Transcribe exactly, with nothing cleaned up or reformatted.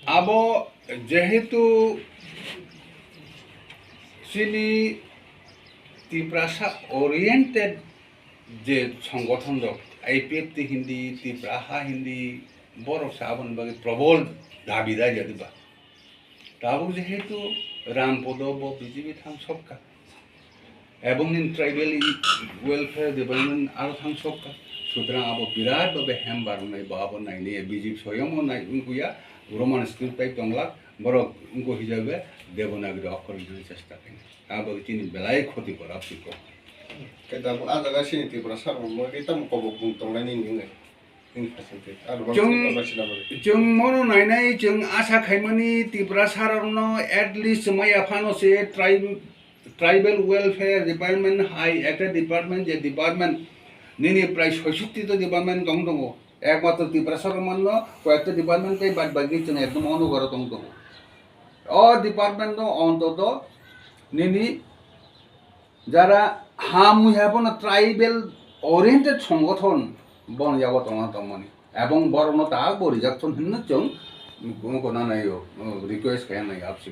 Abo jehetu chini Tiprasa oriented je songothon rok, I P F T hindi, Tipraha hindi, borok se aboni bagwi probol dabi raida diba. Tabuk jehetu Rampodo bo B J P thang sokha, ebong nini tribal welfare development aro thang sokha, sutrang abo birat babe hem barwnai bo abo nainai B J P soyamo nai wngkuya, Roman script bai tonglak, borok wngko hijabe Devanagari okhor wngna chesta khainai, abo chini belai khoti kora piko. Khe tabuk ah jaga chini Tiprasa rok bagwi tamo kobok bung tongnai nini wngwi? Chwng, chwng mono nainai, chwng asa khaimani Tiprasa rokno at least maya phano se tri-, tribal welfare department hai ekta department, je department nini prai soisukti to department tong tongo, ekmatro Tiprasa rok manno koyekta department tei bad bagi chwng ekdom onogoro tong tongo. O department no ontoto nini jara ha mui ha bono tribal oriented songothon bono yago tongna tongmani, ebong borokno tak bo rejection hinno chwng guna naio, request khaina naio apsi.